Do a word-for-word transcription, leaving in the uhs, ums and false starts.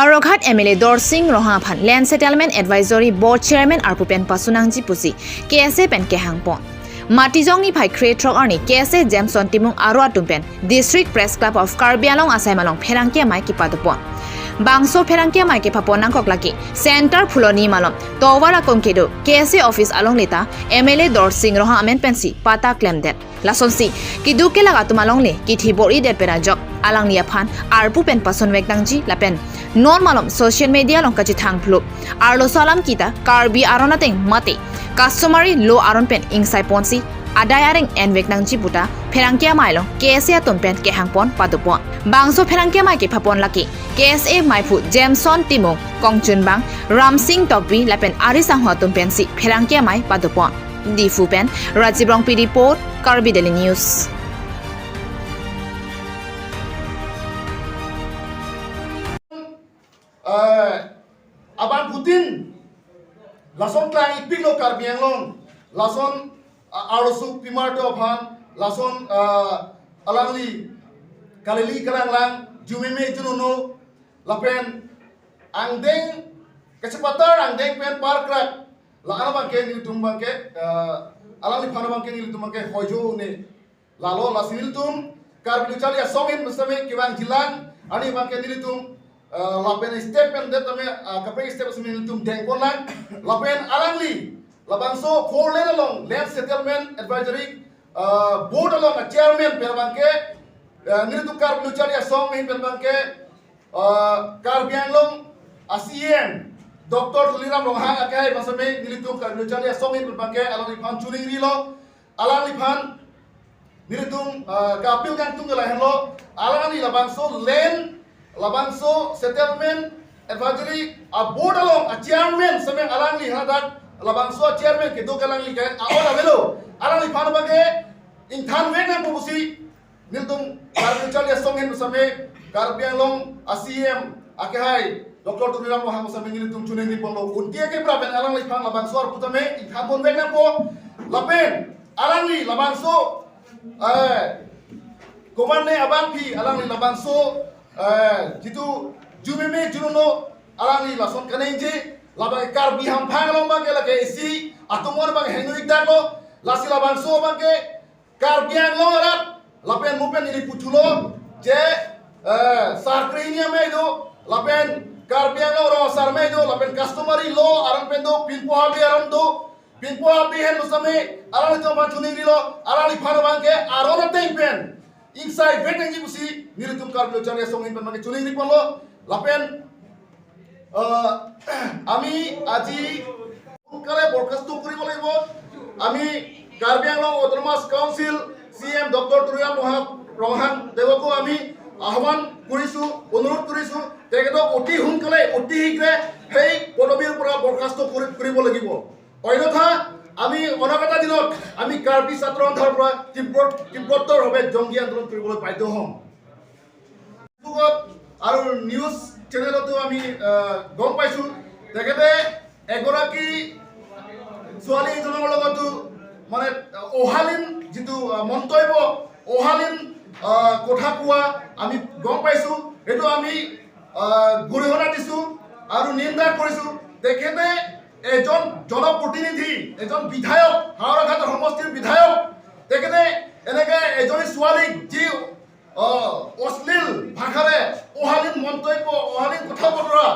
Howraghat M L A Dorsing Ronghang aphan Land Settlement Advisory Board Chairman arpu pen pasunangji pusi K S A pen kehang pon. Matijong niphai krethrok arni K S A Jameson Timung aro atum pen District Press Club of Karbi Anglong asai malom pherangke amei kepado pon. Bangso pherangke amei kepapon nangkok lake Center Phuloni malom tovar akung kedo K S A office alongle ta M L A Dorsing Ronghang amen pensi patta klemdet. Lasonsi keduk kelak atum alongle kithi bor-idet pen ajok alangli aphan arpu pen pasunvek nangji lapen non malom social media along kachethang phlup arloso alam kita Karbi aron ateng mate customary law aron pen ingsai ponsi adai areng envek nangji puta pherangke amei along K S A atum pen kehang pon pado pon. Bangso pherangke amei kepapon lake K S A meiphu Jameson Timung, kongchunbang Ramsing Tokbi lapen ari sangho atum pensi pherangke amei pado pon. Diphu pen Rajiv Rongpi report, Karbi Daily News. Eh, abangphutin lason klang-ipiklo Karbi Anglong, lason, ah, arloso pimar do aphan, lason, ah, alangli kalili kalanglang, jumeme junono, lapen angdeng kachepatar angdeng pen parkrak, la-an abangke nelitum abangke, ah, alangliphan abangke nelitum abangke hoijo ne. Lalo lasi nelitum Karbi Lo Charli Asong ahin sitame kevangjilang, ani abangke nelitum, eh, lapen step pen det tame, eh, kaprek step sitame nelitum dengponlang, lapen alangli labangso four lane along Land Settlement Advisory, eh, Board along a-chairman pen abangke, eh, nelitum Karbi Lo Charli Asong ahin pen abangke, eh, Karbi Anglong a-C E M Doctor Tuliram Ronghang akehai pen sitame nelitum Karbi Lo Charli Asong ahin pen abangke alangliphan choningrilo. Alangliphan nelitum, ah, ka-appeal kangtung ke lahenlo, alangli labangso land, labangso settlement advisory a-board along a-chairman sitame alangli hadak labangso a-chairman kedo ke alangli ke a-order avelo. Alangliphan abangke ingthanvek nangpo pusi nelitum Karbi Lo Charli Asong ahin sitame Karbi Anglong a-C E M akehai Doctor Tuliram Ronghang sitame nelitum choningri ponlo. Unti ake pra pen alangliphan labangso arpu tame ingthanponvek nangpo. Lapen alangli labangso, eh, komatne abangpi alangli labangso, eh, jitu jumeme junono alangli lason kaningje, labang Karbi hamphang along abangke lake isi atum abangke hingno-ikdaklo, lasi labangso abangke Karbi Anglong arat lapen mo pen ili puthulo je, eh, sar krehini amei do, lapen Karbi Anglong rong asar amei do, lapen customary law aron pen do, pinpo habe aron do, pinpo habe ahin sitame alanglitum aphan choningrilo, alangliphan abangke aron ateng pen ingsaivek nangji pusi nelitum Karbi Lo Charli Asong ahin pen abangke choningri ponlo, lapen, আহ, আমি আজি সোনকালে বৰখাস্ত কৰিব লাগিব। আমি Karbi Anglong autonomous council C M doctor Tuliram Ronghang, Ronghang দেৱকো আমি আহ্বান কৰিছো, অনুৰোধ কৰিছো, তেখেতক অতি সোনকালে, অতি শীঘ্ৰে সেই পদবীৰ পৰা বৰখাস্ত কৰি, কৰিব লাগিব। অন্যথা আমি অনাগত দিনত আমি কাৰ্বি ছাত্ৰ সন্থাৰ পৰা তীব্ৰ, তীব্ৰতৰভাৱে জংগী আন্দোলন কৰিবলৈ বাধ্য হ'ম। ফেচবুকত আৰু নিউজ চেনেলতো আমি, আহ, গম পাইছো, তেখেতে এগৰাকী ছোৱালী এজনৰ লগতো মানে অশালীন যিটো, আহ, মন্তব্য, অশালীন, আহ, কথা কোৱা আমি গম পাইছো। এইটো আমি, আহ, গৰিহণা দিছো আৰু নিন্দা কৰিছো। তেখেতে এজন জনপ্ৰতিনিধি, এজন বিধায়ক, হাওৰাঘাট সমষ্টিৰ বিধায়ক, তেখেতে এনেকে এজনী ছোৱালীক যি, আহ, অশ্লীল ভাষাৰে অশালীন মন্তব্য, অশালীন কথা বতৰা